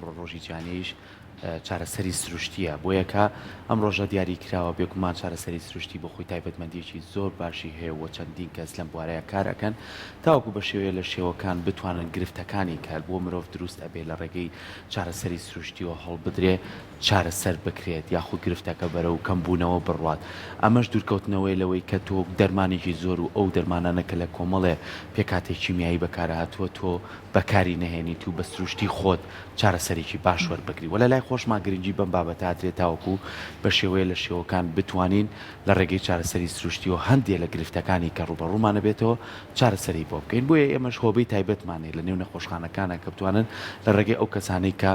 ئەمڕۆ ڕۆژی جیهانیش چارەسەری سروشتییە، بۆیە کە ئەم ڕۆژە دیاری کراوە، بێگومان چارەسەری سروشتی بۆ خۆی تایبەتمەندییەکی زۆر باشی هەیە و چەندین کەس لەم بوارەیا کار ئەکەن تاوەکو بە شێوەیە لە شێوەکان بتوانن گرفتەکانی کە بۆ مرۆڤ دروست ئەبێ لە ڕێگەی چارەسەری سروشتیەوە هەڵبدرێ چارەسەر بکرێت یاخود گرفتەکە بەرەو کەمبوونەوە بڕوات ئەمەش دوورکەوتنەوەیە لەوەی کە تۆ دەرمانێکی زۆر و ئەو دەرمانانە کە لە کۆمەڵێ پێکهاتەی کیمیایی بەکارهاتووە تۆ بەکاری نەهێنیت و بە سروشتی خۆت چارەسەرێکی باش وەربگری وە لەلای خۆشمان گرنگی بەم بابەتە ئەدرێت تاوەکو بە شێوەیە لە شێوەکان بتوانین لە ڕێگەی چارەسەری سروشتیەوە هەندێ لە گرفتەکانی کە ڕووبەڕوومان ئەبێتەوە چارەسەری بۆ بکەین بۆیە ئێمەش هۆبەی تایبەتمان هەیە لە نێو نەخۆشخانەکانا کە بتوانن لە ڕێگەی ئەو کەسانەی کە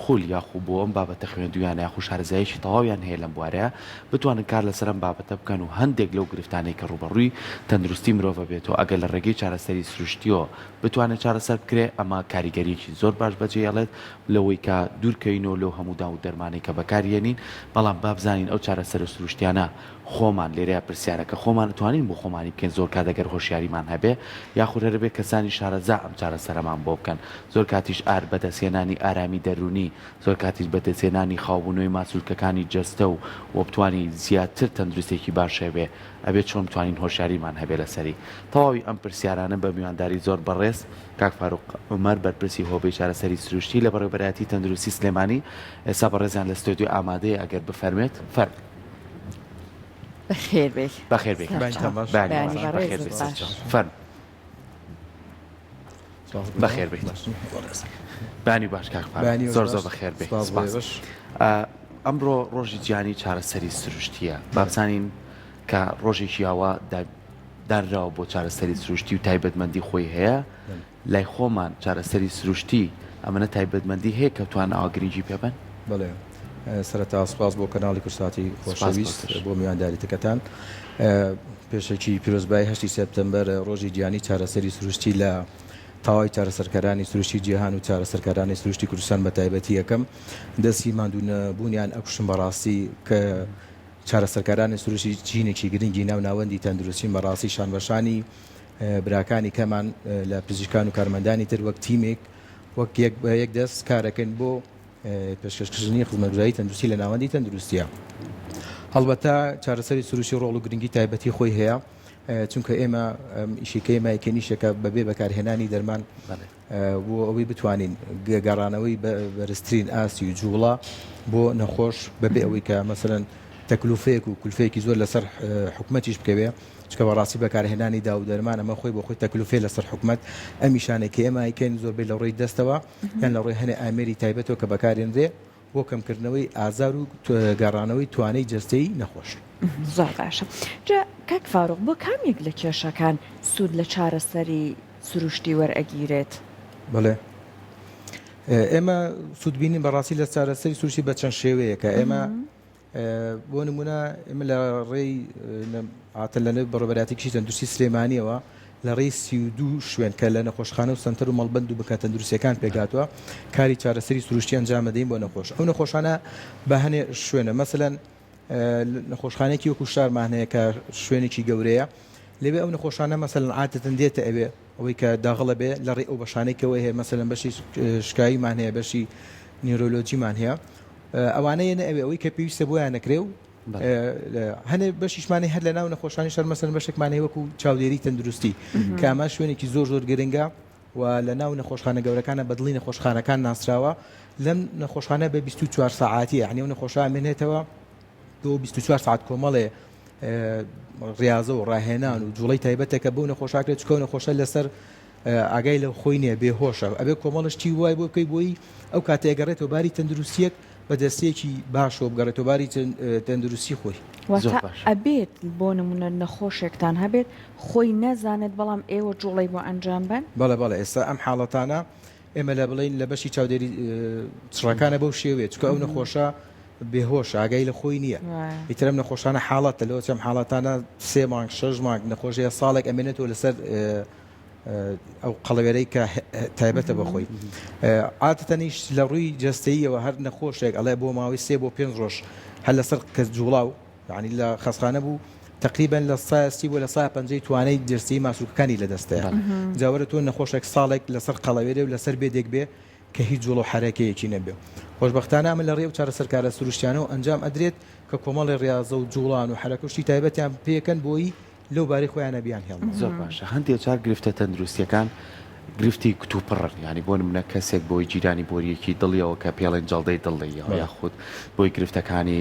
خول یاخو بۆ ئەم بابەتە خوێندویانە یاخو شارەزاییەکی تەواویان هەیە لەم بوارەیا بتوانن کار لەسەر ئەم بابەتە بکەن و هەندێک لەو گرفتانەی کە ڕووبەڕووی تەندروستی مرۆڤ ئەبێتەوە ئەگەر لە ڕێگەی چارەسەری سروشتیەوە بتوانێت چارەسەر بکرێت، ئەمە کاریگەریەکی زۆر باش بەجێیەڵێت لەوەی کە دوورکەوینەوە لەو هەموو داو و دەرمانەی کە بەکاریەنین، بەڵام با بزانین ئەو چارەسەرە سروشتیانە خۆمان، لێرەیا پرسیارەکە خۆمان ئەتوانین بۆ خۆمانی بکەین زۆر کات ئەگەر هۆشیاریمان هەبێ یاخود هەربێ کەسانی شارەزا ئەم چارەسەرەمان بۆ بکەن، زۆر کاتیش ئار بەدەستهێنانی ئارامی دەروونی، زۆر کاتیش بەدەستهێنانی خاوبوونەوەی ماسولکەکانی جەستە و وە بتوانی زیاتر تەندروستێکی باش هەبێ ئەبێ چۆن بتوانین هۆشیاریمان هەبێ لەسەری؟ تەواوی ئەم پرسیارانە بە میوانداری زۆر بەڕێز کاک فاروق عومەر بەرپرسی هۆبەی چارەسەری سروشتی لە بەڕێوەبەرایەتی تەندروستی سلێمانی ئێستا بەڕێزیان لە ستۆدیۆ ئامادەیە ئەگەر بفەرموێت فەرموو. بەخێر بێی. بەخێر بێی. بەیانتان باش. بەیانی باش. بەخێر بێی سەرچاو. فەرموو. بەخێر بێیت. بەیانی باش کاک فاروق. زۆر زۆر بەخێر بێی. سپاس. ئەمڕۆ ڕۆژی جیهانی چارەسەری سروشتییە. با بزانین کە ڕۆژێکی ئاوا دانراوە بۆ چارەسەری سروشتی و تایبەتمەندی خۆی هەیە، لای خۆمان چارەسەری سروشتی ئەمەنە تایبەتمەندی هەیە کە بتوانن ئاوا گرنگی پێ بەن؟ بەڵێ سەرەتا سوپاس بۆ کەناڵی کوردساتی خۆشەویست بۆ میوانداریتەکەتان. پێشەکی پیرۆزبایی هەشتی سێپتەمبەر ڕۆژی جیهانی چارەسەری سروشتی لە تەواوی چارەسەرکەرانی سروشتی جیهان و چارەسەرکارانی سروشتی کوردستان بە تایبەتی یەکەم دەستی ماندوونەبوونیان ئەکوشم بەڕاستی کە چارەسەرکارانی سروشتی چینێکی گرنگی ناو ناوەندی تەندروستین بەڕاستی شانبەشانی براکانی کەمان لە پزیشکان و کارمەندانی تر وەک تیمێک وەک یەک بە یەک دەست کارەکەن بۆ پێشکەشکردنی خزمەتگوزاری تەندروستی لە ناوەندی تەندروستیە. هەڵبەتە چارەسەری سروشتی ڕۆڵ و گرنگی تایبەتی خۆی هەیە چونکە ئێمە ئیشیکەی مایکە نیشەکە بەبێ بەکارهێنانی دەرمان بۆ ئەوەی بتوانین گەڕانەوەی بەرزترین ئاستی و جوڵە بۆ نەخۆش بەبێ ئەوەی کە مەسەلەن تەکلوفەیەک و کولفەیەکی زۆر لەسەر حکومەتیش بکەوێ چونکە بەڕاستی بەکارهێنانی داو و دەرمان ئەمە خۆی بۆ خۆی تەکلوفەیە لەسەر حکومەت ئەم ئیشانەی کە ئێمە ئەیکەین زۆربەی لە ڕێی دەستەوە یان لە ڕێی هەنێ ئامێری تایبەتەوە کە بەکارێنرێ بۆ کەمکردنەوەی ئازار و گەڕانەوەی توانەی جەستەی نەخۆش. زۆر باشە جا کاک فاروق بۆ کام یەک لە کێشەکان سوود لە چارەسەری سروشتی وەرئەگیرێت؟ بەڵێ ئێمە سوودبینین بەڕاستی لە چارەسەری سروشتی بە چەند شێوەیەکە ئێمە بۆ نمونە ئێمە لە ڕێی عاتە لە نێو بەڕێوەبەرایەتی گشتی تەندروستی سلێمانیەوە لە ڕێی 32 شوێن کە لە نەخۆشخانە و سەنتەر و مەڵبەند و بنکە تەندروستیەکان پێکهاتووە کاری چارەسەری سروشتی ئەنجام دەدەین بۆ نەخۆش ئەو نەخۆشانە بە هەنێ شوێنە مەسەلەن نەخۆشخانەیەکی وەکو شارمان هەیە کە شوێنێکی گەورەیە لەوێ ئەو نەخۆشانە مەسەلەن عادەتەن دێتە ئەوێ ئەوەی کە داغڵە بێ لە ڕێی ئەو بەشانەی کەەوە هەیە مەسەلەن بەشی شکاییمان هەیە بەشی نیرۆلۆجیمان هەیە ئەوانە یەنە ئەوێ ئەوەی کە پێویستە بۆیان نەکرێ و هەنێ بەشیشمانی هەر لە ناو نەخۆشانی شەر مەسەن بەشێکمان هەیە وەکو چاودێری تەندروستی کە ئەمە شوێنێکی زۆر زۆر گرنگە و لە ناو نەخۆشخانە گەورەکانە بە دڵی نەخۆشخانەکان ناسراوە لەم نەخۆشخانە بە 24 سەعاتی یعنی ئەو نەخۆشە ئەمێنێتەوە بۆ 24 سەعات کۆمەڵێ ڕاضە و ڕاهێنان و جوڵەی تایبەتێکە بۆ نەخۆشاکرێت چکە و نەخۆشە لەسەر ئاگای لە خۆی نییە بێهۆشە ئەبێ کۆمەڵە شتی وای بۆ بکەی بۆی ئەو کاتێک گەڕێتەوە باری تەندروستیەک بە دەستێکی باشەوە بگەڕێتەوە باری تەندروستی خۆی. واتە ئەبێت بۆ نمونە نەخۆشێکتان هەبێت خۆی نەزانێت بەڵام ئێوە جوڵەی بۆ ئەنجام بەن؟ بەڵێ بەڵێ ئێستا ئەم حاڵەتانە ئێمە لە بڵێین لە بەشی چاودێری چڕەکانە بەو شێوەیە چونکە ئەو نەخۆشە بێهۆش ئاگای لە خۆی نییە ئیتر ئەم نەخۆشانە حاڵەتە لەوە چەم حاڵەتانە سێ مانگ شەش مانگ نەخۆش هەیە ساڵێک ئەمێنێتەوە لەسەر ئەو قەڵەوێرەی کە تایبەتە بە خۆی عادەتەنیش لە ڕووی جەستەییەوە هەر نەخۆشێک ئەڵێ بۆ ماوەی سێ بۆ پێنج ڕۆژ هەر لەسەر کەس جوڵاو یعنی لە خەستخانە بوو تقریبا لە سایستی بۆ لە سای پەنجەی توانای جەستەی ماسولکەکانی لەدەستەیە جاوەرە تۆ نەخۆشێک ساڵێک لەسەر قەڵەوێرێ و لەسەر بێدێک بێ. کە هیچ جوڵە و حەرەکەیەکی نەبێ. خۆشبەختانە ئەمە لە ڕێی ئەو چارەسەرکارە سروشتیانەوە ئەنجام ئەدرێت کە کۆمەڵێ ڕیازە و جوڵان و حەرەکە و شتی تایبەتیان پێکەن بۆی لەو بارەی خۆیانە بیانهێڵنەوە. زۆر باشە هەندێ جار گرفتە تەندروستیەکان گرفتی کتوپڕن یانی بۆ نمونە کەسێک بۆی جیرانی بۆریەکی دڵیەوە کە پێڵێن جەڵدەی دڵ لێیەوە یاخود بۆی گرفتەکانی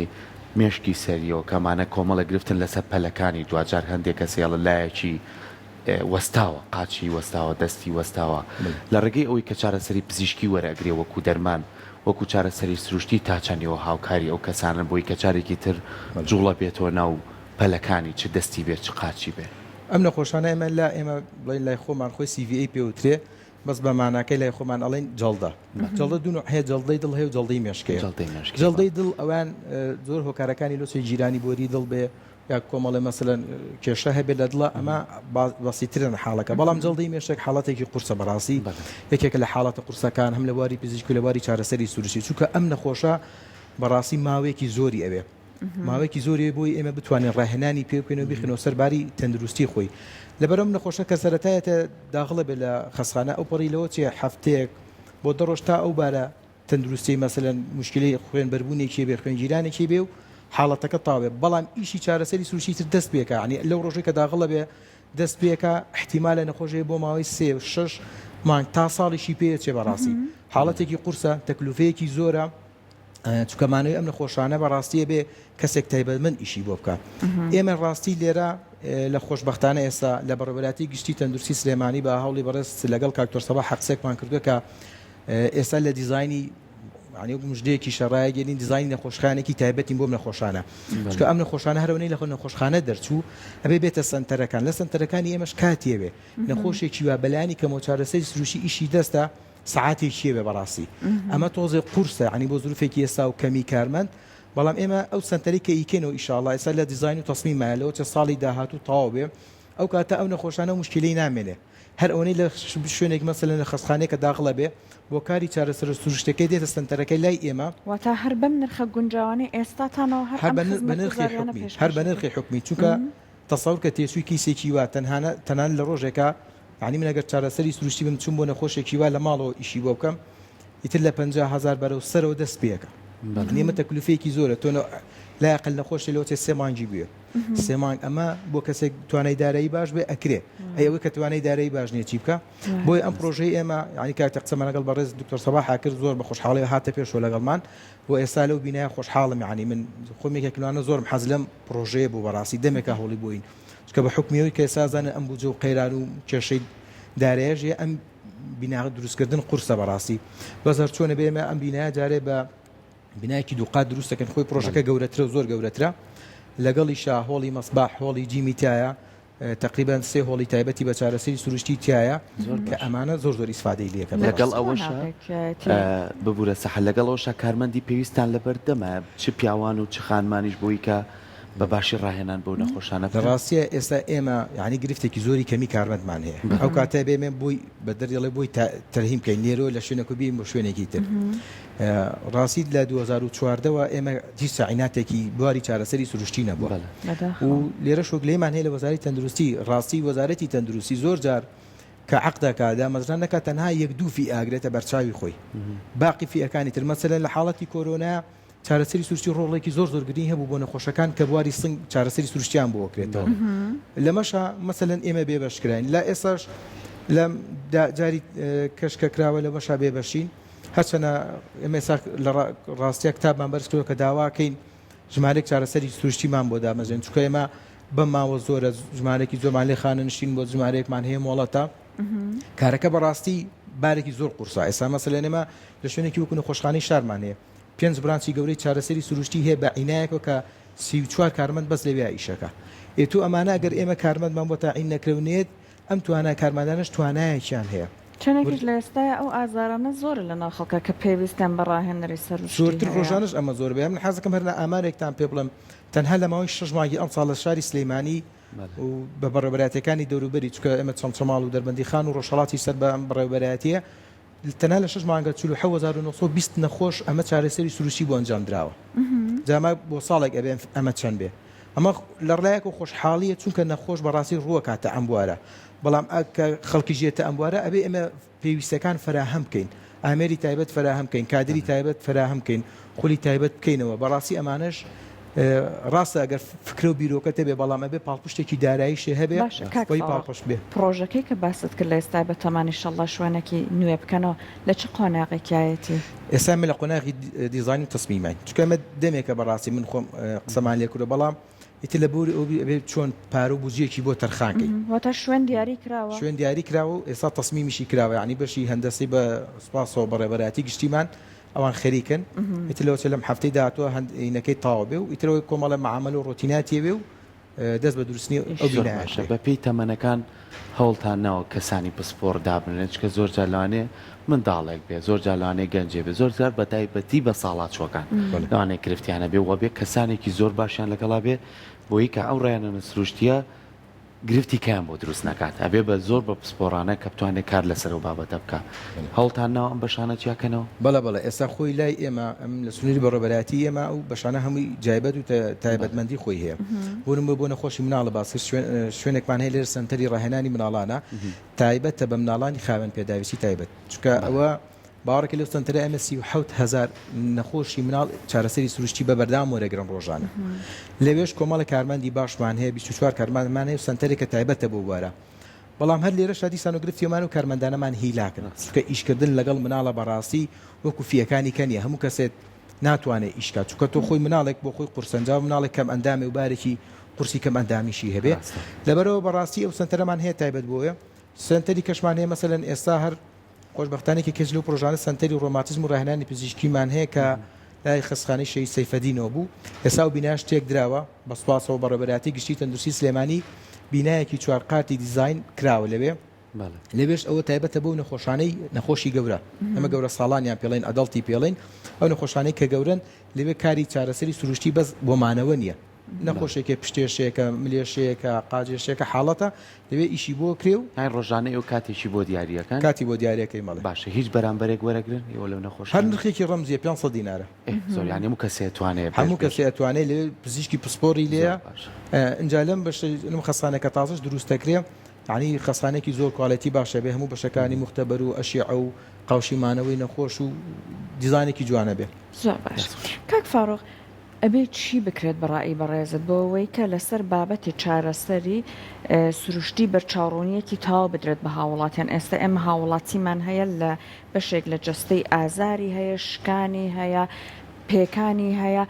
مێشکی سەریەوە کە ئەمانە کۆمەڵێک گرفتن لەسەر پەلەکانی دواجار هەندێک کەس هێڵە لایەکی وەستاوە قاچی وەستاوە دەستی وەستاوە لە ڕێگەی ئەوەی کە چارەسەری پزیشکی وەرئەگرێ وەکو دەرمان وەکو چارەسەری سروشتی تا چەندیەوە هاوکاری ئەو کەسانەن بۆی کە جارێکی تر جوڵە بێتەوە ناو پەلەکانی چ دەستی بێ چ قاچی بێ. ئەم نەخۆشانە ئێمە لا ئێمە بڵێین لای خۆمان خۆی CVA پێ وترێ بەس بە ماناکەی لای خۆمان ئەڵێن جەڵدە جەڵدە دوو نوع هەیە جەڵدەی دڵ هەیە و جەڵدەی مێشک هەیە جەڵدەی مێشک جەڵدەی دڵ ئەوان زۆر هۆکارەکانی لۆ چێ گیرانی بۆری دڵ بێ یا کۆمەڵێ مەسەلەن کێشە هەبێت لە دڵە ئەمە بەسیترن حاڵەکە بەڵام جەڵدەی مێشک حاڵەتێکی قورسە بەڕاستی یەکێکە لە حاڵەتە قورسەکان هەم لە بواری پزیشکی و لە بواری چارەسەری سروشتی چونکە ئەم نەخۆشە بەڕاستی ماوەیەکی زۆری ئەوێ ماوەیەکی زۆری بۆی ئێمە بتوانین ڕاهێنانی پێ بکەین و بیخینەوە سەر باری تەندروستی خۆی لەبەرم نەخۆشە کە سەرەتایەتە داخڵە بێ لە خەسخانە ئەو پەڕی لەوە چێ هەفتەیەک بۆ دە ڕۆژ تا ئەو بارە تەندروستی مەسەلەن موشکیلەی خوێن بەربوونێکی بێ خوێنگیرانێکی بێ و حاڵەتەکە تاوێ بەڵام ئیشی چارەسەری سروشتی تر دەست پێکا یعنی لەو ڕۆژەی کە داخڵە بێ دەست پێکا احتیمالە نەخۆشەیە بۆ ماوەی سێ شەش مانگ تا ساڵیشی پێ چێ بەڕاستی حاڵەتێکی قورسە تەکلوفەیەکی زۆرە چونکە مانەوەی ئەم نەخۆشانە بەڕاستیە بێ کەسێک تایبەتمەند ئیشی بۆ بکە ئێمە ڕاستی لێرە لە خۆشببختانە ئێستا لە بەڕێوەبەرایەتی گشتی تەندروستی سلێمانی بە هەوڵی بەڕێز لەگەڵ کاک دکتۆر سەباح قسێکمان کردووە کە ئێستا لە دیزایانی یعنی وەک مژدەیەکی شەڕایگەێنین دیزایانی نەخۆشخانێکی تایبەتین بۆم نەخۆشانە چونکە ئەم نەخۆشانە هەرەوەی لە خۆ نەخۆشخانە دەرچوو ئەبێ بێتە سەنتەرەکان لە سەنتەرەکانی ئێمەش کاتیەوێ نەخۆشێکی وا بەلایانی کەمەوە چارەسەری سروشتی ئیشی دەستە سەعاتێکیە بێ بەڕاستی ئەمە تۆزێ قورسە یعنی بۆ زروفێکی ئێستا و کەمی کارمەند بەڵام ئێمە ئەو سەنتەری کە ئیکەینەوە ئیشاڵا ئێستا لە دیزاین و تەسمیمایە لەوە چە ساڵی داهاتوو تەواو بێ ئەو کاتە ئەو نەخۆشانە موشکیلەی نامێنێ هەر ئەوەنەی لە شوێنێک مەسەلەن لە خەستخانەیەکە داخڵە بێ بۆ کاری چارەسەرە سروشتەکەی دێتە سەنتەرەکەی لای ئێمە. واتە هەر بەم نرخە گونجاوانەی ئێستاتانەوە هەر ئەم خزمەتگوزاریانە پێشکەش هەر بە نرخی حکومی چونکە تەسەور کە تێچووی کیسێکی وا تەنها تەنانەت لە ڕۆژێکا یانی من ئەگەر چارەسەری سروشتی بم چوم بۆ نەخۆشێکی وا لە ماڵەوە ئیشی بۆ بکەم ئیتر لە 50 هەزار بەرەو سەرەوە دەست پێکە یانی ئەمە تەکلفەیەکی زۆرە تۆ لای ئەقل نەخۆشی لەوە چێ سێ مانگی بوێ سێ مانگ ئەمە بۆ کەسێک توانای دارایی باش بێ ئەکرێ ئەی ئەوەی کە توانای دارایی باش نییە چی بکە بۆیە ئەم پرۆژەی ئێمە یانی کاتێک قسەمان لەگەڵ بەڕێز دکتۆر سەباح کرد زۆر بە خۆشحاڵی هاتە پێشەوە لەگەڵمان و ئێستا لەو بینایە خۆشحاڵم یانی من خۆم یەکێک لەوانە زۆرم حەز لەم پرۆژەیە بوو بەڕاستی دەمێکە هەوڵی بۆین چونکە بە حوکمی ئەوەی کە ئێستا زانن ئەم بودجە و قەیران و کێشەی دارایەش هەیە ئەم بینا دروستکردن قورسە بەڕاستی بەس هەر چۆنە بێ ئێمە ئەم بینایە جارێ بە بینایەکی دووقات دروست دەکەن خۆی پرۆژەکە گەورەترە و زۆر گەورەترە لەگەڵیشا هۆڵی مەسباح هۆڵی جیمی تایە تەقریبەن سێ هۆڵی تایبەتی بە چارەسەری سروشتی تایە کە ئەمانە زۆر زۆر ئیسفادەی لێکەن. لەگەڵ ئەوەشا ببورە سەحەر لەگەڵ ئەوەشا کارمەندی پێویستتان لەبەردەمە چ پیاوان و چ خانمانیش بۆی کە بە باشی ڕاهێنان بەو نەخۆشانە بکەن؟ لە ڕاستیا ئێستا ئێمە یانی گرفتێکی زۆری کەمی کارمەندمان هەیە ئەو کاتە بێ ئێمە بۆی بە دەردی ئەڵێ بۆی تەرهیم بکەین لێرەوە لە شوێنێک و بێین بۆ شوێنێکی تر ڕاستیت لە 2014 وە ئێمە هیچ تەعیناتێکی بواری چارەسەری سروشتی نەبووە و لێرە شۆگلەیمان هەیە لە وەزاری تەندروستی ڕاستی وەزارەتی تەندروستی زۆر جار کە عەقدەکە دامەزران نەکات تەنها یەک دوو فی ئاگرێتە بەرچاوی خۆی باقی فیەکانی تر مەسەلەن لە حاڵەتی کۆرۆنا چارەسەری سروشتی ڕۆڵێکی زۆر زۆر گرنگ هەبوو بۆ نەخۆشەکان کە بواری سنگ چارەسەری سروشتیان بۆ کرێتەوە لەمەشا مەسەلەن ئێمە بێبەشکراین لە ئێساش لە جاری کەش کە کراوە لەمەشا بێبەشین هەرچەنە ئێمە ئێستا لە ڕاستیا کتابمان بەرز کردووە کە داواکەین ژمارەیەک چارەسەری سروشتیمان بۆ دامەزرێن چونکە ئێمە بەم ماوە زۆرە ژمارەیەکی زۆرمان لێ خانەنشین بۆ ژمارەیەکمان هەیە مۆڵەتە کارەکە بەڕاستی بارێکی زۆر قورسە ئێستا مەسەلەن ئێمە لە شوێنێکی وەکو نەخۆشخانەی شارمان هەیە پێنج branch ی گەورەی چارەسەری سروشتی هەیە بە عینایەکەوە کە 34 کارمەند بەس لەوێ ئیشەکە ئێ تو ئەمانە ئەگەر ئێمە کارمەندمان بۆ تاعین نەکرێ و نێت ئەم توانا کارمەندانەش توانایەکیان هەیە. چەنێکیش لە ئێستایا ئەو ئازارانە زۆرە لە ناو خەڵکا کە پێویستیان بە ڕاهێنەری سەروشتی زۆرتر هەیە. ڕۆژانەش ئەمە زۆر بێ من حەزەکەم هەر ئامارێکتان پێ بڵێم تەنها لە ماوەی شەش مانگی ئەمساڵ لە شاری سلێمانی و بە بەڕێوەبەرایەتیەکانی دەوروبەری چونکە ئێمە چەمچەماڵ و دەربەندیخان و ڕۆژهەڵاتی سەر بە ئەم بەڕێوەبەرایەتیە تەنها لە شەش مانگە 47920 نەخۆش ئەمە چارەسەری سروشتی بۆ ئەنجام دراوە جا ئەمە بۆ ساڵێک ئەبێ ئەمە چەند بێ ئەمە لە ڕلایەک و خۆشحاڵیە چونکە نەخۆش بەڕاستی ڕووەکاتە ئەم بوارە بەڵام کە خەڵکی ژێتە ئەم بوارە ئەبێ ئێمە پێویستەکان فەراهەم بکەین. ئامێری تایبەت فەراهەم کەین، کادری تایبەت فەراهەم کەین، خولی تایبەت بکەینەوە، بەڕاستی ئەمانەش ڕاستە ئەگەر فکرە و بیرۆکەت هەبێ بەڵام ئەبێ پاڵپشتێکی داراییشێ هەبێ باشە کاک بۆی فاروق پاڵپشت بێ. پڕۆژەکەی کە باست کرد لە ئێستا بەتەمان ئیشەڵڵا شوێنێکی نوێ بکەنەوە لە چ قۆناغێکیایەتی؟ ئێستا ئێمە لە قۆناغی دیزاین و تەسمیماین چونکە ئێمە دەمێکە بەڕاستی من خۆم قسەمان لێ کردووە بەڵام ئیتر لە بۆری ئەوبی ئەبێ چۆن پارە و بودجەیەکی بۆ تەرخان کەی. واتە شوێن دیاری کراوە؟ شوێن دیاری کراوە و ئێستا تەسمیمیشی کراوە یانی بەشی هەندەسەی بە سوپاسەوە بەڕێوەبەرایەتی گشتیمان ئەوان خەریکن ئیتر لەوەچە لەم هەفتەی داهاتووە هەند ینەکەی تەواو بێ و ئیتر ئەوەی کۆمەڵە مەعامەلە و ڕۆتیناتی ئەوێ و دەست بە دروستنی ئەو زۆر بینایە باشە ئەکرێ. بە پێی تەمەنەکان هەوڵتان ناوە کەسانی پسپۆڕ دابنرێن چونکە زۆر جار لەوانەیە منداڵێک بێ زۆر جار لەوانەیە گەنجێ بێ زۆر جار بە تایبەتی بە ساڵاچووەکان لەوانەیە گرفتیان هەبێ و بێ کەسانێکی زۆر باشیان لەگەڵا بێ بۆی کە ئەو ڕێیانە سروشتیە گرفتی کەیان بۆ دروست نەکات ئەبێ بە زۆر بە پسپۆڕانە کە بتوانێت کار لەسەر ئەو بابەتە بکا هەوڵتان ناوە ئەم بەشانە جیاکەنەوە؟ بەڵێ بەڵێ ئێستا خۆی لای ئێمە ئەم لە سنووری بەڕێوەبەرایەتی ئێمە ئەو بەشانە هەمووی جایبەت و تایبەتمەندی خۆی هەیە بۆ نموونە بۆ نەخۆشی مناڵە باس کرد شوێنێکمان هەیە لێرە سەنتەری ڕاهێنانی مناڵانە تایبەتە بە مناڵانی خاوەن پێداویستی تایبەت چونکە ئەوە باوەڕکە لەو سەنتەرە ئێمە 37 هەزار نەخۆشی مناڵ چارەسەری سروشتی بە بەردەوام وەرەگرن ڕۆژانە لەوێش کۆمەڵە کارمەندی باشمان هەیە 24 کارمەندمان هەیە و سەنتەرێکە تایبەتە بۆ بوارە بەڵام هەر لێرەشا دیسان و گرفتی ئەمان و کارمەندانەمان هیلاکن چونکە ئیشکردن لەگەڵ مناڵە بەڕاستی وەکو فیەکانی کە نیە هەموو کەسێت ناتوانێ ئیش کات چونکە تۆ خۆی مناڵێک بۆ خۆی قورسە جا مناڵێک کەم ئەندامێ و بارێکی قورسی کەم ئەندامیشی هەبێ لەبەرەوە بەڕاستی ئەو سەنتەرەمان هەیە تایبەت بۆیە سەنتەری کەشمان هەیە مەسەلەن ئێستا هەر خۆشبەختانە یەکێک لەو پرۆژانە سەنتەری ڕۆماتیزم و ڕاهێنانی پزیشکیمان هەیە کە لای خەستخانەی شەهید سەیفەدینەوە بوو ئێستا ئەو بینایەش تێکدراوە بە سوپاسەوە بەڕێوەبەرایەتی گشتی تەندروستی سلێمانی بینایەکی چوار قاتی دیزاین کراوە لەوێ لەوێش ئەوە تایبەتە بەو نەخۆشانەی نەخۆشی گەورە ئەمە گەورە ساڵانیان پێڵێن adult ی پێڵێن ئەو نەخۆشانەی کە گەورەن لەوێ کاری چارەسەری سروشتی بەس بۆ مانەوە نییە نەخۆشێکێ پشتێشێکە ملێشێکە قاجێشێکە حاڵەتە لەوێ ئیشی بۆ کرێ و یانی ڕۆژانە ئێوە کاتێکی بۆ دیاریەکەن؟ کاتی بۆ دیاریەکەین بەڵێ. باشە هیچ بەرامبەرێک وەرەگرن ئێوە لەو نەخۆشانە؟ هەر نرخێکی ڕەمزیە 500 دینارە. ئێ زۆر یانی هەموو کەسێ ئەتوانێ بێت هەموو کەسێ ئەتوانێ لەوێ پزیشکی پسپۆڕی لێیە ئینجا لەم بەشە لەم خەستانە کە تازەش دروست دەکرێ یانی خەستانێکی زۆر quality باشە بێ هەموو بەشەکانی موختەبەر و ئەشیعە و قاوشی مانەوەی نەخۆش و دیزانێکی جوانە بێ. زۆر باش کاک فاروق ئەبێ چی بکرێت بە ڕائی بەڕێزت بۆ ئەوەی کە لەسەر بابەتی چارەسەری سروشتی بەرچاوڕوونیەکی تەواو بدرێت بە هاووڵاتیان ئێستا ئێمە هاووڵاتیمان هەیە لە بەشێک لە جەستەی ئازاری هەیە شکانی هەیە پێکانی هەیە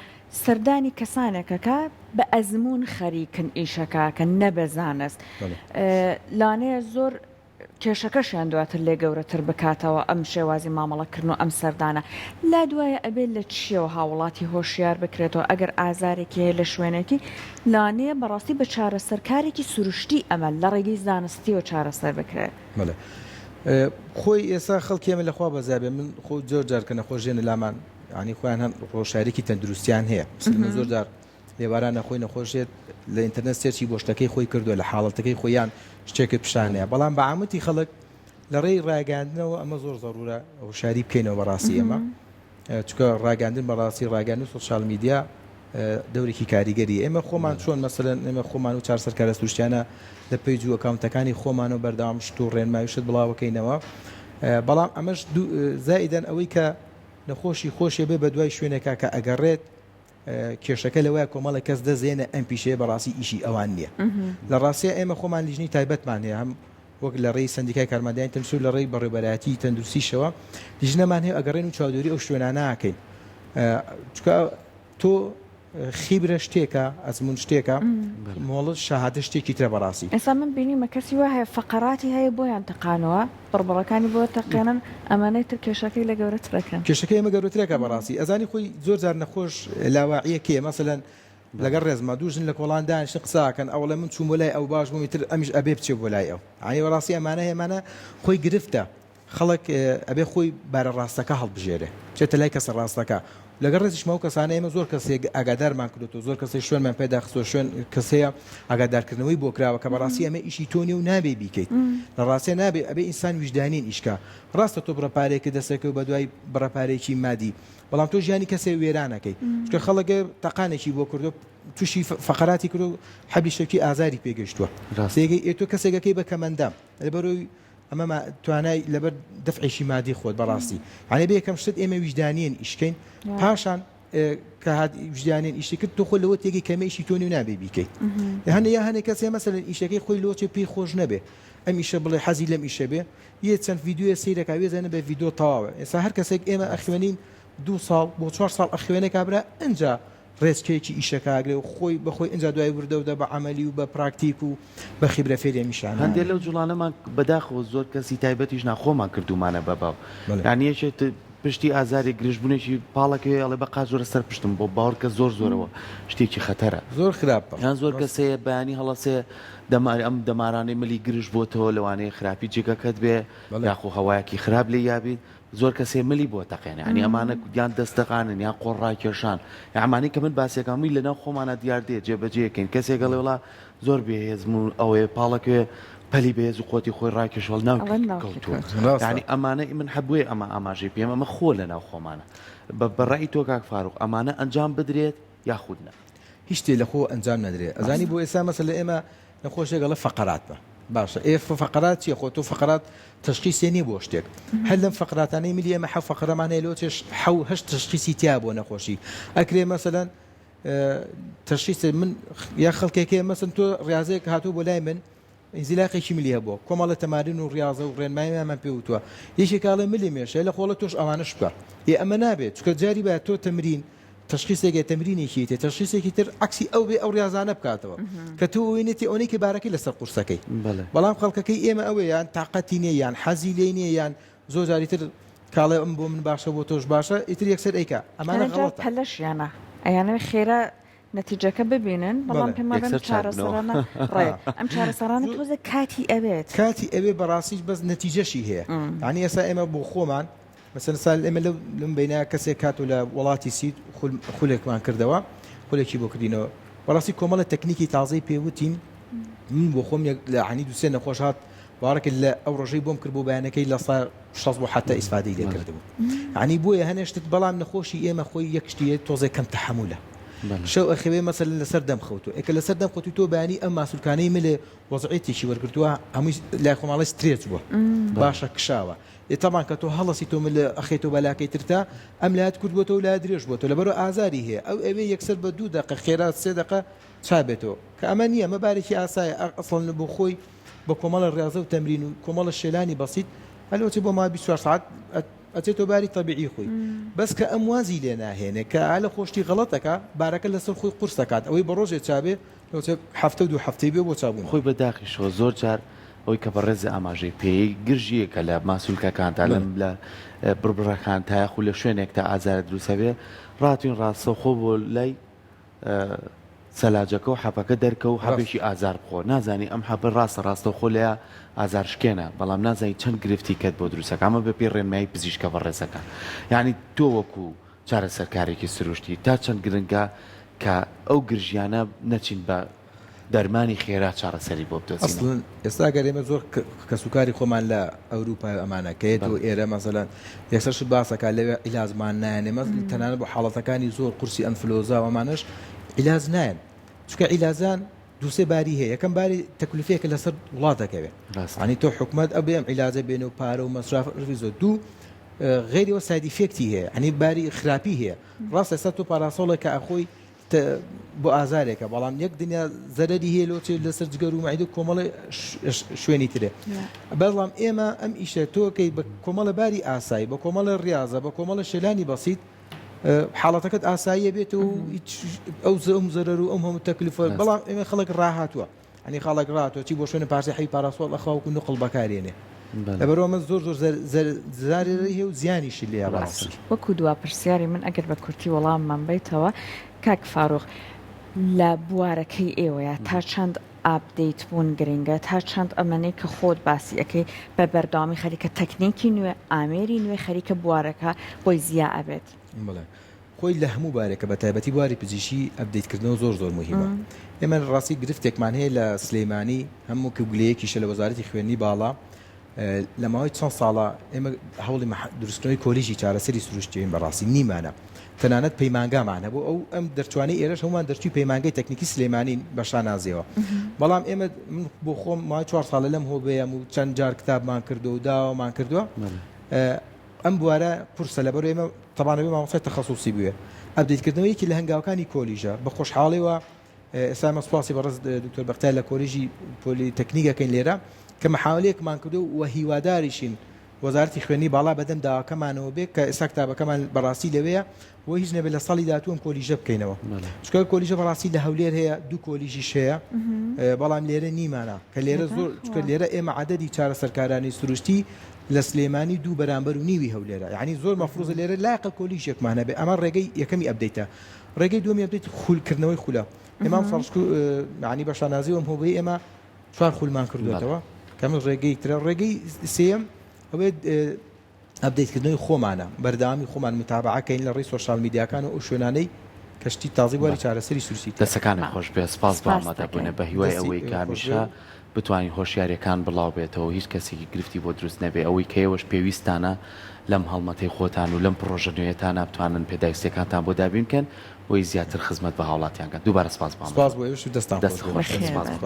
سەردانی کەسانێک ئەکا بە ئەزموون خەریکن ئیشەکە ئەکەن نە بە زانست لەوانەیە زۆر کێشەکەشیان دواتر لێ گەورەتر بکاتەوە ئەم شێوازی مامەڵەکردن و ئەم سەردانە لا دوایە ئەبێت لە چیەوە هاوڵاتی هۆشیار بکرێتەوە ئەگەر ئازارێکی هەیە لە شوێنێکی لەوانەیە بەڕاستی بە چارەسەرکارێکی سروشتی ئەمە لە ڕێگەی زانستیەوە چارەسەر بکرێت. بەڵێ خۆی ئێستا خەڵکی ئێمە لەخوا بەزیا بێ من خۆ زۆر جار کە نەخۆش دێنە لامان یانی خۆیان هەن ڕۆشارێکی تەندروستیان هەیە من زۆر جار ئێواران نەخۆی نەخۆش دێت لە ئینتەرنێت search ی بۆ شتەکەی خۆی کردووە لە حاڵەتەکەی خۆیان شتێکت پیشانەیە بەڵام بە عامەتی خەڵک لە ڕێی ڕاگەاندنەوە ئەمە زۆر زەرورە هۆشاری بکەینەوە بەڕاستی ئێمە چونکە ڕاگەاندن بەڕاستی ڕاگەاندن و social media دەورێکی کاریگەری ئێمە خۆمان چۆن مەسەلەن ئێمە خۆمان و چارەسەرکارە سروشتیانە لە page و account ەکانی خۆمان و بەردەوام شت و ڕێنمایی شت بڵاوەکەینەوە بەڵام ئەمەش زائیدەن ئەوەی کە نەخۆشی خۆشێ بێ بە دوای شوێنێکا کە ئەگەڕێت کێشەکە لەوەیە کۆمەڵێک کەس دەزێنە ئەم پیشەیە بەڕاستی ئیشی ئەوان نییە لە ڕاستیا ئێمە خۆمان لیژنەی تایبەتمان هەیە هەم وەک لە ڕێی سەندیکای کارمەندانی تەندروستی و لە ڕێی بەڕێوبەرایەتی تەندروستیشەوە لیژنەمان هەیە ئەگەڕێن و چاودێری ئەو شوێنانە ئەکەین چونکە تۆ خیبرە شتێکە ئەزمون شتێکە مۆڵەت شەهادە شتێکی ترە بەڕاستی. ئێستا من بینیمە کەسی وا هەیە فەقەراتی هەیە بۆیان تەقانەوە بڕبڕەکانی بۆ تەقێنن ئەمانەی تر کێشەکەی لە گەورەترەکەن. کێشەکەی ئێمە گەورەترەکە بەڕاستی ئەزانی خۆی زۆر جار نەخۆش لاواعیە کێیە مەسەلەن لەگەڵ ڕێزما دوو ژن لە کۆڵان دانیشتن قسە ئەکەن ئەوڵێ من چووم بۆ لای ئەو باش بووم ئیتر ئەمیش ئەبێ بچێ بۆ لای ئەو یانی بەڕاستی ئەمانە هێمانە خۆی گرفتە خەڵک ئەبێ خۆی بارە ڕاستەکە هەڵبژێرێ بچێتە لای کەسە ڕاستەکە لەگەڵ ڕێزیشمە ئەو کەسانە ئێمە زۆر کەسێک ئاگادارمان کردوەوە زۆر کەسێک شوێنمان پێدا خستوە شوێن کەسەیە ئاگادارکردنەوەی بۆ کراوە کە بەڕاستی ئەمە ئیشی تۆ نیە و نابێ بیکەیت لە ڕاستە نابێ ئەبێ ئینسان ویژدانین ئیشکا ڕاستە تۆ بڕە پارێکە دەسەکە و بەدوای بڕە پارێکی مادی بەڵام تۆ ژیانی کەسێ وێرانەکەی چونکە خەڵک تەقانێکی بۆ کردو تووشی فەقەراتی کرد و حەبی شەکی ئازاری پێگەشتووە ڕاستێگەی ئێ تۆ کەسێکەکەی بە کەمەندام لەبەرەوەی. ئەمە توانای لەبەر دەفعێکی مادی خۆت بەڕاستی یانی بێ یەکەم شت ئێمە ویژدانیەن ئیشکەین پاشان کە هات ویژدانیەن ئیشی کرد تۆ خۆ لەوە تێگەی کەمە ئیشی تۆ نیو نابێ بیکەیت هەنێ یا هەنێ کەسێ مەسەلەن ئیشەکەی خۆی لۆچێ پێی خۆش نەبێ ئەم ئیشە بڵێ حەزی لەم ئیشە بێ یە چەند ڤیدیۆیە سەیرەکا وێزانە بە ڤیدیۆ تەواوە ئێستا هەر کەسێک ئێمە ئەخوێنین دوو ساڵ بۆ چوار ساڵ ئەخوێنێ کابرا ئنجا ڕێچکەیەکی ئیشەکە ئەگرێ و خۆی بە خۆی ئنجا دوای وردە وردە بە عەمەلی و بە پراکتیک و بە خیبرە فێری ئەم ئیشانە هەندێ لەو جوڵانەمان بەداخەوە زۆر کەسی تایبەتیش نا خۆمان کردوومانە بە باو یانی یەکێ پشتی ئازارێک گرژبوونێکی پاڵەکەوێ ئەڵێ بە قاچ وەرە سەر پشتم بۆ باوەڕکە زۆر زۆرەوە شتێکی خەتەرە زۆر خراپە یان زۆر کەس هەیە بەیانی هەڵەسێ دەمار ئەم دەمارانەی ملی گرژ بۆتەوە لەوانەیە خراپی جێگەکەت بێ یاخۆ هەوایەکی خراپ لێ یابیت زۆر کەس هەیە ملی بۆ تەقێنێ یانی ئەمانە یان دەست تەقانن یان قۆڕ ڕاکێشان یان ئەمانەی کە من باسیەکەم هەمووی لەناو خۆمانا دیار دێ جێبەجێکەین کەسێک ئەڵێ وەڵا زۆر بێهێزم و ئەوەیە پاڵەکەوێ پەلی بەهێز و قوتی خۆی ڕاکێش وەڵ ناو ئەڵێن ناوکی کەوتووە کەوتووە. ڕاستە. یانی ئەمانە من هەر بۆیە ئەمە ئاماژەی پێم ئەمە خۆ لەناو خۆمانە بە بە ڕەئی تۆ کاک فاروق ئەمانە ئەنجام بدرێت یاخود نا؟ هیچ شتێ لە خۆ ئەنجام نەدرێ ئەزانی بۆ ئێستا مەسەلە ئێمە نەخۆشێک ئەڵێ فەقەراتمە باشە ئێ فەقەرات چیە خۆ تۆ فەقەرات تەشخیسێ نیە بۆ شتێک هەر لەم فەقراتانەی ملی ئێمە حەو فەقرەمان هەیە لۆ چێش حەو هەشت تەشخیسی تیا بۆ نەخۆشی ئەکرێ مەسەلەن تەشخیس من یا خەڵکێک هەیە مەسەن تۆ ڕاضەیەک هاتوو بۆ لای من ئینزیلاقێکی ملی هەبووە کۆمەڵە تەمارین و ڕاضە و ڕێنماییمان پێ وتووە یەکێک ئەڵێ ملی مێشە لە خۆڵە تۆش ئەوانەش بکە ئێ ئەمە نابێت چونکە جاری بە تۆ تەمرین تەشخیسێک هەیە تەمرینێکی تێ تەشخیسێکی تر عەکسی ئەو بێ ئەو ڕیازانە بکاتەوە کە تۆ ئەوەی نێتی ئەوەی کە بارەکەی لەسەر قورسەکەی بەڵام خەڵکەکەی ئێمە ئەوەیە یان تاقەتی نییە یان حەزی لێ نییە یان زۆر جاری تر کاڵێ ئەم بۆ من باشە بۆ تۆش باشە ئیتر یەکسەر ئەیکا ئەمانە غەڵەتە. پەلەشیانە ئەیانەوێ خێرا نەتیجەکە ببینن بەڵام پێم وابێ ئەم چارەسەرانە ڕێک ئەم چارەسەرانە تۆزێک کاتی ئەوێت. کاتی ئەوێ بەڕاستیش بەس نەتیجەشی هەیە یانی ئێستا ئێمە بۆ خۆمان مەسەلەن سال ئێمە لەو لەم بەینە کەسێک هاتوو لە وڵاتی سید خولێکمان کردەوە خولێکی بۆ کردینەوە بەڕاستی کۆمەڵە تەکنیکی تازەی پێوتین من بۆ خۆم لە عنی دوسێ نەخۆش هات باڕکە لە ئەو ڕۆژەی بۆم کرد بۆ بەیانەکەی لە سا 60 بۆ حتا ئیسفادەی لێ کردبوو عنی بۆیە هەنێشتت بەڵام نەخۆشی ئێمە خۆی یەک شتیە تۆزێک کەم تەحەمولە شەو ئەخەوێ مەسەلەن لەسەر دەم خەوتوو ئێکە لەسەر دەم خەوتوو تۆ بەیانی ئەم ماسولکانەی ملێ وەزعیەتێکی وەرگرتووە هەمووی لای خۆماڵی stretch بووە باشە کشاوە ئێ تەبان کە تۆ هەڵەسی تۆ مل ئەخەیتەوە بە لاکەی ترتا ئەم لایەت کورت بۆتەوە لایە درێژ بۆتەوە لەبەرئەوە ئازاری هەیە ئەو ئەوێ یەکسەر بە دوو دەقە خێرا سێ دەقە چا بێتەوە کە ئەمە نییە ئەمە بارێکی ئاسایە ئەسڵەن بۆ خۆی بە کۆمەڵە ڕیاضە و تەمرین و کۆمەڵە شێلانی بەسیت هەلۆچێ بۆ ماوەی 24 سەعات ئەچێتەوە باری تەبیعی خۆی بەس کە ئەم وازی لێ ناهێنێ کە ئالە خۆشتی غەڵەتەکە بارەکە لەسەر خۆی قورس دەکات ئەوەی بە ڕۆژێ چابێ لۆچێ هەفتە و دوو هەفتەی بێ بۆ چابوون. خۆی بە داخیشەوە زۆر جار ئەوەی کە بەڕێزت ئاماژەی پێی گرژییەکە لە ماسولکەکانتا لە لە بڕبڕەکانتا یاخود لە شوێنێکتا ئازارت دروست هەبێ ڕاتوین ڕاستەوخۆ بۆ لای سەلاجەکە و حەپەکە دەرکە و حەپێکی ئازار بخۆ نازانی ئەم حەپە ڕاستە ڕاستەوخۆ لەیا ئازار شکێنە بەڵام نازانی چەند گرفتی کەت بۆ دروستەکە ئەمە بەپێی ڕێنمایی پزیشکە بەڕێزەکان یعنی تۆ وەکو چارەسەرکارێکی سروشتی تا چەند گرنگە کە ئەو گرژیانە نەچین بە دەرمانی خێرا چارەسەری بۆ بدۆزینەوە؟ ئەسڵەن ئێستا گەر ئێمە زۆر کەسوکاری خۆمان لە ئەوروپای و ئەمانە کە یەتەوە ئێرە مەسەلەن یەکسەر شت باس ئەکا لەوێ عیلاجمان نایەن ئێمە تەنانەت بۆ حاڵەتەکانی زۆر قورسی ئەنفلۆزا و ئەمانەش عیلاج نایەن چونکە عیلاجان دوو سێ باری هەیە یەکەم باری تەکلفەیەکە لەسەر وڵات دەکەوێت ینی تۆ حکومەت ئەبێ ئەم عیلاجە بێنە و پارە و مەسراف زۆر دوو غەیری ئەوە side effect ی هەیە ینی باری خراپی هەیە ڕاستە ئێستا تۆ پاراسۆڵێک کە ئەخۆی بۆ ئازارێکە بەڵام یەک دنیا زەرەری هەیە لۆ چێ لەسەر جگەر و مەعیدە و کۆمەڵێ شوێنی ترێ بەڵام ئێمە ئەم ئیشە تۆکەی بە کۆمەڵە باری ئاسایی بە کۆمەڵە ڕاضە بە کۆمەڵە شێلانی بەسیت حاڵەتەکەت ئاساییە بێت و ئەو زەم زەرەر و ئەم هەموو تەکلیفە بەڵام ئێمە خەڵک ڕاهاتووە ئەنی خاڵک ڕاتۆ چی بۆ شوێنە پارچە حەی پاراسۆڵ ئەخوا وەکو نقڵ بەکارێنێ لەبەرئەوە من زۆر زۆر زەرەری هەیە و زیانیشی لێیە بەڕاستی. وەکو دوا پرسیاری من ئەگەر بە کورتی وەڵاممان بەیتەوە کاک فاروق لە بوارەکەی ئێوەیا تا چەند update بوون گرنگە تا چەند ئەمەنەی کە خۆت باسی ئەکەی بە بەردەوامی خەریکە تەکنیکی نوێ ئامێری نوێ خەریکە بوارەکە بۆی زیا ئەبێت؟ بەڵێ خۆی لە هەموو بارێکە بە تایبەتی بواری پزیشکی update کردنەوە زۆر زۆر موهیمە ئێمە ڕاستی گرفتێکمان هەیە لە سلەیمانی هەموو کە گلەیەکیشە لە وەزارەتی خوێندنی باڵا لە ماوەی چەند ساڵە ئێمە هەوڵی دروستکردنەوەی کۆلیژی چارەسەری سروشتیین بەڕاستی نیمانە. تەنانەت پەیمانگامان هەبوو ئەو ئەم دەرچوانی ئێرەش هەمووان دەرچووی پەیمانگەی تەکنیکی سلێمانین بە شانازیەوە بەڵام ئێمە من بۆ خۆم ماوەی چوار ساڵە لەم هۆبەیەم و چەند جار کتابمان کردو و داوامان کردووە ئەم بوارە قورسە لەبەر ئێمە تەبانەوەی مامۆستای تەخەسوسی بوێ update کردنەوە یەکی لە هەنگاوەکانی کۆلیژە بە خۆشحاڵیەوە ئێستا ئێمە سوپاسی بەڕێز دکتۆر بەختیار لە کۆلیژی پۆلی تەکنیک ئەکەین لێرە کە محاولەیەکمان کردو و هیواداریشین وەزارەتی خوێندنی باڵا بەدەم داواکەمانەوە بێ کە ئێستا کتابەکەمان بەڕاستی لەوەیە بۆ هیچ نەبێت لە ساڵی داهاتوو ئەم کۆلیژە بکەینەوە چونکە کۆلیژە بەڕاستی لە هەولێر هەیە دوو کۆلیژیش هەیە بەڵام لێرە نیمانە کە لێرە زۆر چونکە لێرە ئێمە عەدەدی چارەسەرکارانی سروشتی لە سلێمانی دوو بەرامبەر و نیوی هەولێرە یعنی زۆر مەفروزە لێرە لایقە کۆلیژێکمان هەبێ ئەمە ڕێگەی یەکەمی update ە ڕێگەی دووەمی update خول کردنەوەی خولە ئێمە ئەمساڵ شکو یعنی بە شانازی ئەم هۆبەی ئێمە چوار خولمان کردوێتەوە کەمە ڕێگەی ترە ڕێگەی سێیەم ئەوێت update کردنەوەی خۆمانە بەردەوامی خۆمان متابعە کەین لە ڕێی سۆشیال میدیاکان و ئەو شوێنانەی کە شتی تازەی بواری چارەسەری سروشتی تیایە. دەستەکانت خۆش بێت سپاس بۆ سپاست ئامادەبوونت دەکەین. بە هیوای دەستی ئەوەی کە ئێوە خۆش هەمیشە بێ. بتوانین هۆشیاریەکان بڵاو بێتەوە و هیچ کەسێکی گرفتی بۆ دروست نەبێ ئەوەی کە ئێوەش پێویستتانە لەم هەڵمەتەی خۆتان و لەم پڕۆژە نوێیەتانا بتوانن پێداویستیەکانتان بۆ دابین بکەن بۆی زیاتر خزمەت بە هاوڵاتیان کەن دووبارە سپاس بۆ سپاس ئامادەبوونت بۆ ئێوەش و دەستتان دەست خۆش بێ. خۆش بێت بەخێر سپاس بێن. بۆ.